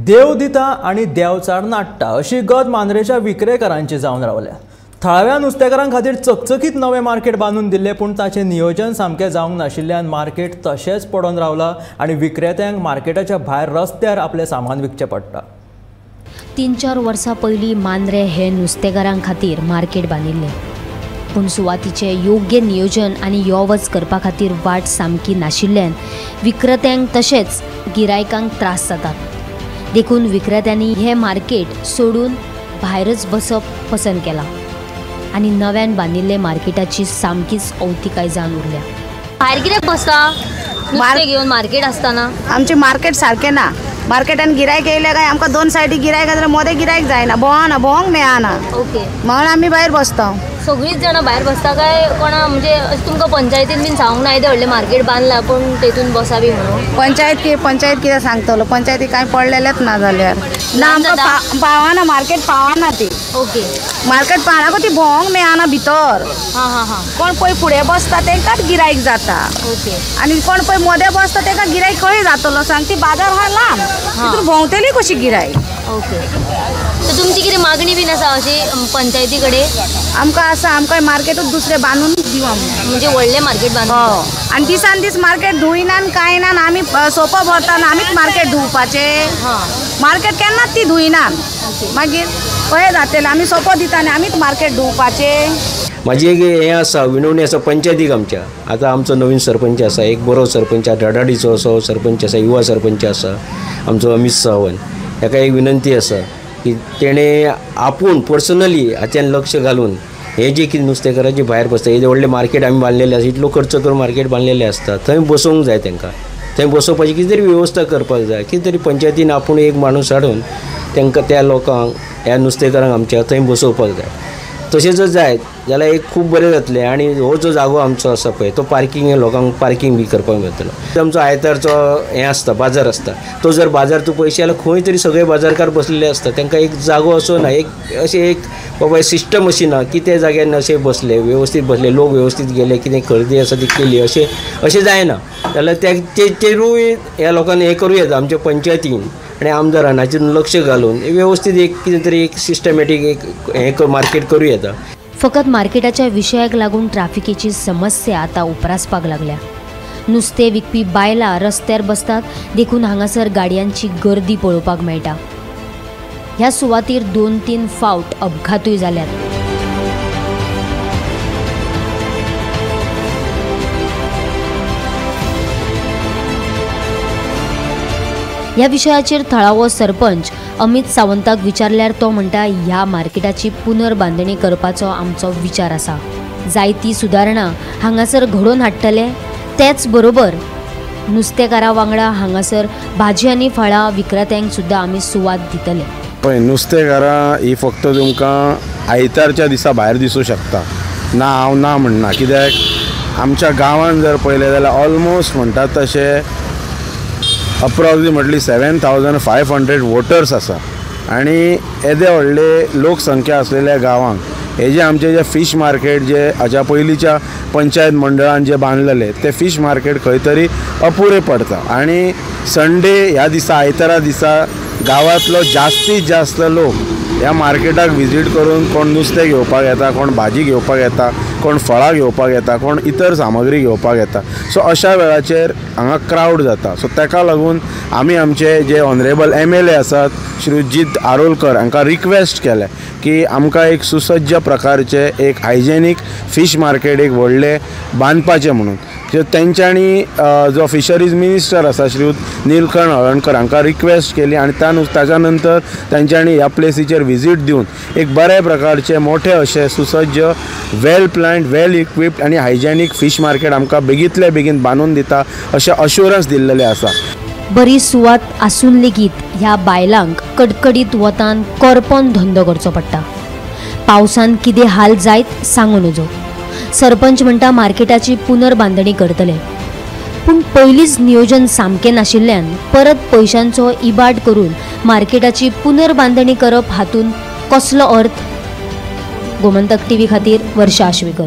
देव दिता आनी देवचार नाडटा अशी गत मांद्रेच्या विक्रेकरांची जावन रावल्या। थळाव्या नुस्तेकारां खातीर चकचकीत नवें मार्केट बांदून दिल्लें, पूण ताचें नियोजन सामकें जावंक नाशिल्ल्यान मार्केट तशेंच पडून रावलां आनी विक्रेत्यांक मार्केटाच्या भायर रस्त्यार आपलें सामान विकचें पडटा। 3-4 वर्सां पयलीं मांद्रे हे नुस्तेकारां खातीर मार्केट बांदिल्लें, पूण सुवातीचें योग्य नियोजन आनी यो वच करपा खातीर वाट सामकी नाशिल्ल्यान विक्रेत्यांक तशेंच गिरायकांक त्रास जातात। देखून विक्रेत्यांनी हें मार्केट सोडून भायरच बसप पसंत केलां आनी नव्यान बांदिल्ले मार्केटाची सामकीच अवतिकाय जावन उरल्या। भायर कित्याक बसता नुस्तें घेवन मार्केट आसतना? आमचें मार्केट सारकें ना। मार्केटान गिरायक येयलें काय आमकां दोन सायडी गिरायक जाल्यार मोदें गिरायक जायना, भोंवना, भोंवंक मेळना। ओके, म्हणून आमी भायर बसता। सगळींच जाणां भायर बसता काय कोणा म्हणजे तुमकां पंचायतीन बीन सांगूंक ना येदें व्हडलें मार्केट बांदलां पूण तेतून बसा बी म्हणून? पंचायत कितें सांगतलो, पंचायती कांय पडलेलेंच ना जाल्यार ना आमकां पावना, मार्केट पावना ती। ओके, मार्केट पावना गो, ती भोंवंक मेळना भितर। हां हां हां, कोण पळय फुडें बसता तांकांच गिरायक जाता। ओके, आनी कोण पळय मदें बसता तांकां गिरायक खंय जातलो सांग? ती बाजार हा लांब, तितून भोंवतली कशी गिरायक? ओके, तर तुमची कितें मागणी बीन आसा अशी पंचायती कडेन? आमकां आसा, आमकां मार्केटूच दुसरें बांदून दिवं, म्हणजे व्हडलें मार्केट बांदून। हय, आनी दिसान दीस मार्केट धुयना कांय ना, आमी सोपो भरता आमीच मार्केट धुवपाचें। मार्केट केन्नाच ती धुयना, मागीर कशें जातलें? आमी सोपो दिता आनी आमीच मार्केट धुवपाचें। म्हाजी एक हें आसा विनवणी आसा पंचायतीक आमच्या। आतां आमचो नवीन सरपंच आसा, एक बरो सरपंच, धडाडीचो असो सरपंच आसा, युवा सरपंच आसा आमचो अमीत सावंत। ताका एक विनंती आसा की तेणें आपूण पर्सनली हाच्यान लक्ष घालून हे जे कितें नुस्तेकारांचे भायर बसता, हे व्हडलें मार्केट आमी बांदलेलें आसा, इतलो खर्च करून मार्केट बांदलेलें आसता, थंय बसोवंक जाय तांकां, थंय बसोवपाची कितें तरी वेवस्था करपाक जाय। कितें तरी पंचायतीन आपूण एक माणूस हाडून तांकां त्या लोकांक ह्या नुस्तेकारांक आमच्या थंय बसोवपाक जाय। तशें जर जायत जाल्यार एक खूब बरें जातलें। आनी हो जो जागो आमचो आसा पळय तो पार्किंग, लोकांक पार्किंग बी करपाक मेळटलो। आमचो आयतारचो हें आसता बाजार आसता, तो जर बाजार तूं पळयशी जाल्यार खंय तरी सगळे बाजारकार बसलेले आसता, तांकां एक जागो असो ना, एक अशें एक बाबा सिस्टम अशी ना की त्या जाग्यार अशें बसले वेवस्थीत बसले लोक व्यवस्थीत गेले, कितें खरेदी आसा ती केली, अशें अशें जायना। जाल्यार तेरूय ह्या लोकांनी हें करूं येता आमच्या पंचायतीन आनी आमदारान हाचेर लक्ष घालून वेवस्थीत एक कितें तरी एक सिस्टमॅटीक एक हें मार्केट करूं येता। फकत मार्केटाच्या विशयाक लागून ट्राफिकेची समस्या आतां उप्रासपाक लागल्या। नुस्तें विकपी बायलां रस्त्यार बसतात, देखून हांगासर गाडयांची गर्दी पळोवपाक मेळटा। ह्या सुवातीर 2-3 फावट अपघातूय जाल्यात। ह्या विशयाचेर थळावो सरपंच अमित सावंताक विचारल्यार तो म्हणटा, ह्या मार्केटाची पुनर्बांदणी करपाचो आमचो विचार आसा, जायती सुदारणा हांगासर घडोवन हाडटले, तेच बरोबर नुस्तेकारां वांगडा हांगासर भाजी आनी फळां विक्रेत्यांक सुद्दां आमी सुवात दितले। पळय, नुस्तेकारां ही फक्त तुमकां आयतारच्या दिसा भायर दिसूं शकता ना, हांव ना म्हणना, कित्याक आमच्या गांवांत जर पळयलें जाल्यार ऑलमोस्ट म्हणटात तशें अप्रॉक्सिमेटली 7500 वोटर्स आसा आनी येदे व्हडले लोकसंख्या आसलेल्या गांवांक हे जे आमचे जे फीश मार्केट जे हाच्या पयलींच्या पंचायत मंडळान जे बांदलेले ते फीश मार्केट खंय तरी अपुरें पडटा। आनी संडे ह्या दिसा आयतारा दिसा गांवांतलो जास्तीत जास्त लोक ह्या मार्केटाक विजीट करून कोण नुस्तें घेवपाक येता, कोण भाजी घेवपाक येता, कोण फळां घेवपाक येता, कोण इतर सामग्री घेवपाक येता। सो अशा वेळाचेर हांगा क्रावड जाता। सो ताका लागून आमी आमचे जे ऑनरेबल MLA आसात श्रीजीत आरोलकर हांकां रिक्वेस्ट केलें की आमकां एक सुसज्ज प्रकारचें एक हायजेनीक फीश मार्केट एक व्हडलें बांदपाचें म्हणून। सो तेंच्यांनी जो फिशरीज मिनिस्टर आसा श्रीयुत नीलकंठ हळर्णकर हांकां रिक्वेस्ट केली आनी ताच्या नंतर तेंच्यांनी ह्या प्लेसीचेर विजीट दिवन एक बऱ्या प्रकारचे मोठे अशें सुसज्ज वेल प्लॅन्ड वेल इक्विप्ड आनी हायजेनीक फीश मार्केट आमकां बेगींतल्या बेगीन बांदून दिता अशें अश्युरन्स दिल्लेलें आसा। बरी सुवात आसून लेगीत ह्या बायलांक कडकडीत वतान करपोन धंदो करचो पडटा। पावसान कितें हाल जायत सांगू नजो। सरपंच म्हणटा मार्केटाची पुनर्बांदणी करतले, पूण पयलींच नियोजन सामकें नाशिल्ल्यान परत पयशांचो इबाड करून मार्केटाची पुनर्बांदणी करप हातूंत कसलो अर्थ? गोमंतक टीव्ही खातीर वर्षा आश्वेकर।